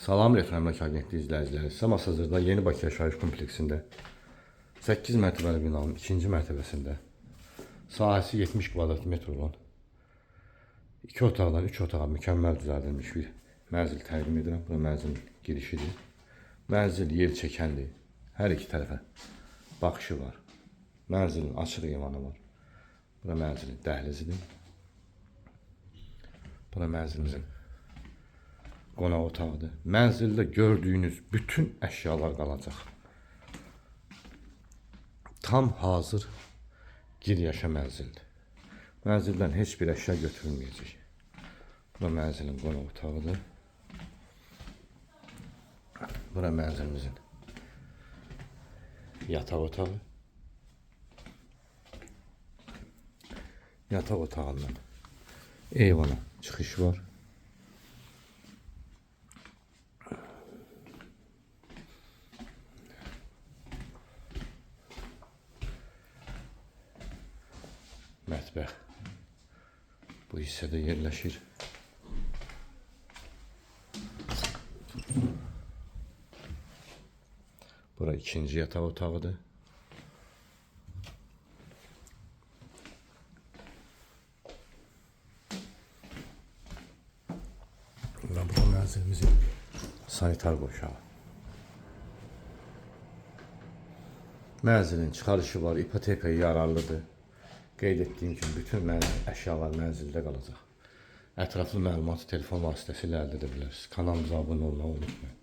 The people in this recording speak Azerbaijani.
Salam Retro Əmlak Agentliyi izləyiciləri. Sizə Masazırda Yeni Bakı Yaşayış Kompleksində 8 mərtəbəli binanın 2-ci mərtəbəsində sahəsi 70 kvadrat metr olan 2 otaqdan 3 otağa mükəmməl düzəldilmiş bir mənzil təqdim edirəm. Bu mənzilin girişidir. Mənzil yer çəkəndir. Hər iki tərəfə baxışı var. Mənzilin açıq eyvanı var. Bura mənzilin dəhlizidir. Bura mənzilimizin qonaq otağıdır. Mənzildə gördüyünüz bütün əşyalar qalacaq. Tam hazır gir yaşa mənzildir. Mənzildən heç bir əşya götürülməyəcək. Bura mənzilin qonaq otağıdır. Bura mənzilimizin yataq otağı. Yataq otağından eyvana çıxış var. Mətbəx bu hissədə yerləşir. Bura ikinci yataq otağıdır. Və bu mənzilimizin sanitar qovşağı. Mənzilin çıxarışı var, ipotekaya yararlıdır. Qeyd etdiyim kimi bütün əşyalar mənzildə qalacaq. Ətraflı məlumatı telefon vasitəsilə əldə edə bilərsiniz. Kanalımıza abunə olmağı unutmayın.